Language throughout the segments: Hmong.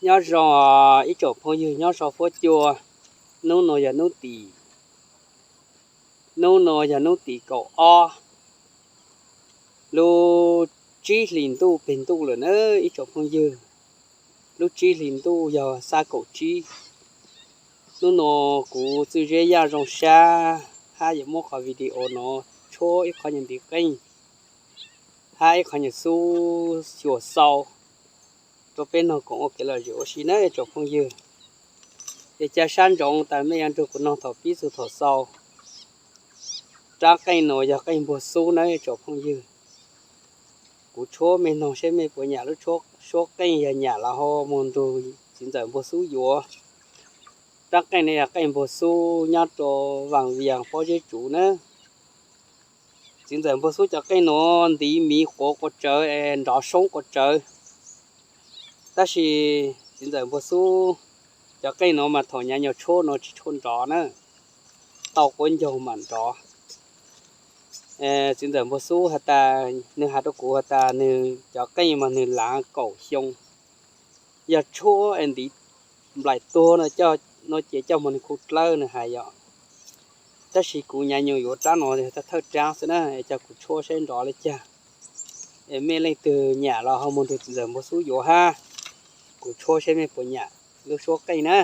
Nyob zoo ib tsoom phooj ywg nyob sau fuab cua, hnub no yog hnub tim, hnub no yog hnub tim kaum ob, lub tsib hlis ntuj peg ntuj lawm na ib tsoom phooj ywg. Lub tsib hlis ntuj yog xab kaum tsib. Hnub no kuv Txwj Zeb Yaj Zoo Sab hab yuav muab qhov video no tshuab ib qhov nyuag ntiv qeej hab ib qhov nyuag xub xyuas xau rau peb noog koom ua kev lom zem ua si na tsoom phooj ywg. Es ca sab ntsoov tas mej yuav nrug kuv noog thaum pib txug thaum xaus. Rab qeej no yog qeej npuag xub na tsoom phooj ywg. Kuv tshuab mej noog seb mej puas nyam lub suab qeej, yog nyam los ho moog nrug txiv ntxawm npuag xub yuav. Rab qeej no yog qeej npuag xub nyob rau Vaas Vias pob zeb tsuv na. Txiv ntxawm npuag xub cov qeej no ntiv miv quav quas tsawv es nrov soob quas tsawv. Tab sis txiv ntxawm npuag xub cov qeej no mas thaum nyav nyuag tshuab no tsis tshua nrov na, tau quav ncaug mam nrov. Txiv ntxawm npuag xub has tas, nws has rau kuv has tas nws cov qeej mas nws laav kaum xyoo, yog tshuab es ntiv nplaim tuag no ces coj moog nws khu dlawb nws hais yom. Tab sis kuv nyav nyuag yuav rab no thawj rab xwb na, es coj kuv tshuab seb nrov le caag. Es mej leej twg nyam los ho moog nrug txiv ntxawm npuag xub yuav hab, kuv tshuab seb mej puas nyam lub suab qeej na.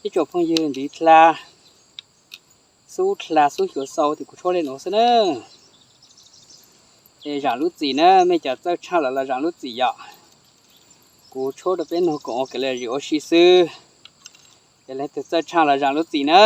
Ib tsoom phooj ywg ntiv dlha, xub dlha xub xyuas xau ces kuv tshuab li nuav xwb na. Es zaam lub txim na, mej cov txawj tshaaj los los zaam lub txim yom. Kuv tshuab rau peb noog koom ua kev lom zem ua si xwb. Es leej twg txawj tshaaj los zaam lub txim na.